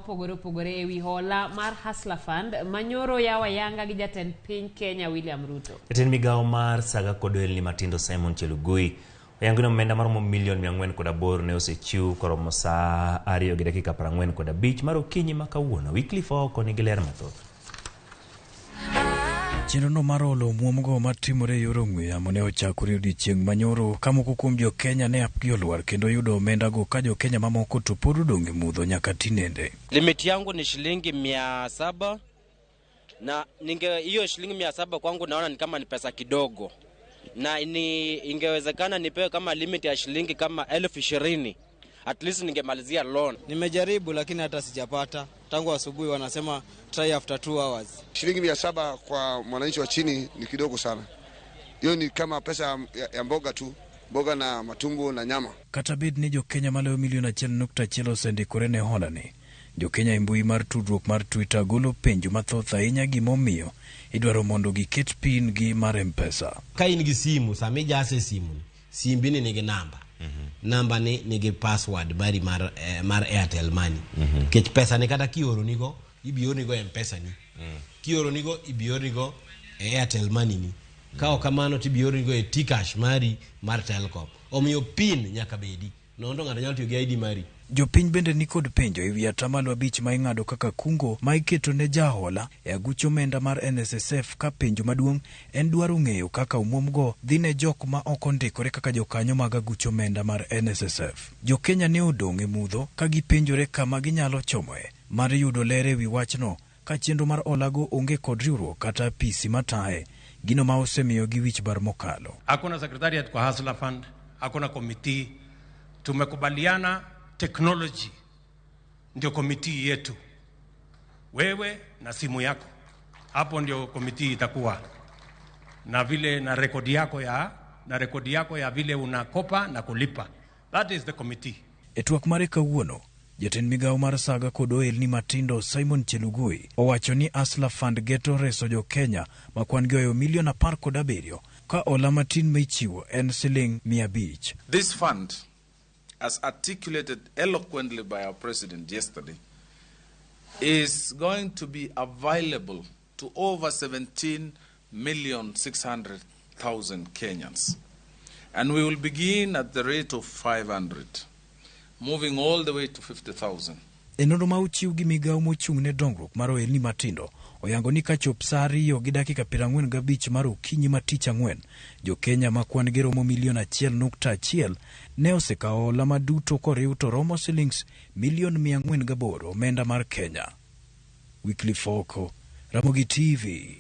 mopogore opogore ewi hola mar Hustler Fund manyoro yawa yanga gi jatend piny Kenya William Ruto. Jatend migawo mar saga kod ohelni matindo Simon Chelugui oyango ni omenda maromo milion 408 ne osechiw koromo saa 2:45 mar okinyi ma kawuono. Wycliffe Ooko nigi ler mathoth. Chenrono mar holo omuomgo matimore e yor ong'we yamo ne ochakore odiechieng' manyoro ka moko kuom jo Kenya ne apgi olwar kendo yudo omendago ka jo Kenya mamoko to pod odong' e mudho nyaka tinende. Limit yangu ni shilingi 700 na ninge hiyo shilingi 700 kwangu naona ni kama ni pesa kidogo, na ni ingewezekana nipewe kama limit ya shilingi kama 20,000, at least ningemalizia loan. Nimejaribu lakini hata sijapata. Tangu asubuhi wanasema try after 2 hours. Shilingi 700 kwa mwananchi wa chini ni kidogo sana. Hiyo ni kama pesa ya mboga tu, mboga na matumbo na nyama. Kata bed ni jo Kenya maloyo milion 1.1 osendikore ne hola ni, jo Kenya e mbui mar tudruok mar Twitter golo penjo mathoth ahinya gimomiyo idwaro mondo giket pin gi mar M-Pesa. Ka in gi simu, sama ijase simu, simbi ni nigi namba. Namba ni nigi password mari mar Airtel Money. Nikech pesa ni kata kioronigo, ibioronigo M-Pesa ni. Kioronigo, ibioronigo e Airtel Money ni. Ka ok kamano to ibioronigo e T-Kash mari mar Telkom. Omiyo pin nyaka bedi. Nondo ng'ato nyalo tiyo gi ID mari. Jopiny bende nikod penjo ewi 5% ma ing'ado kaka kungo ma iketo ne jahola e aguch omenda mar NSSF ka penjo maduong' en dwaro ng'eyo kaka omuomgo dhi ne jok ma ok ondikore kaka jokanyo mag aguch omenda mar NSSF. Jo Kenya ne odong' e mudho ka gipenjore kama ginyalo chomoe mar yudo ler ewi wachno ka chenro mar holago onge kod riwruok kata apisi mataye, gino ma osemiyogi wich bar mokalo. Hakuna secretariat kwa Hustler Fund, hakuna committee. Tumekubaliana technology ndio committee yetu, wewe na simu yako, hapo ndio committee itakuwa na vile na rekodi yako ya na rekodi yako ya vile unakopa na kulipa. That is the committee. E twak mare kawuono, jatend migawo mar saga kod ohelni matindo Simon Chelugui owacho ni Hustler Fund geto reso jo Kenya ma kwan gi ohewo milion 17 ka hola matin ma ichiwo en siling 500. This fund, as articulated eloquently by our president yesterday, is going to be available to over 17,600,000 Kenyans. And we will begin at the rate of 500, moving all the way to 50,000. E nonro ma ochiw gi migawo mochung' ne dongruok mar ohelni matindo, oyango ni kachop saa 2:45 mar okinyi ma tich ang'wen, jo Kenya ma kwan gi romo milion 1.1 ne osekawo hola maduto koriw to romo silings milion 408 omenda mar Kenya. Wycliffe Oko, Ramogi TV.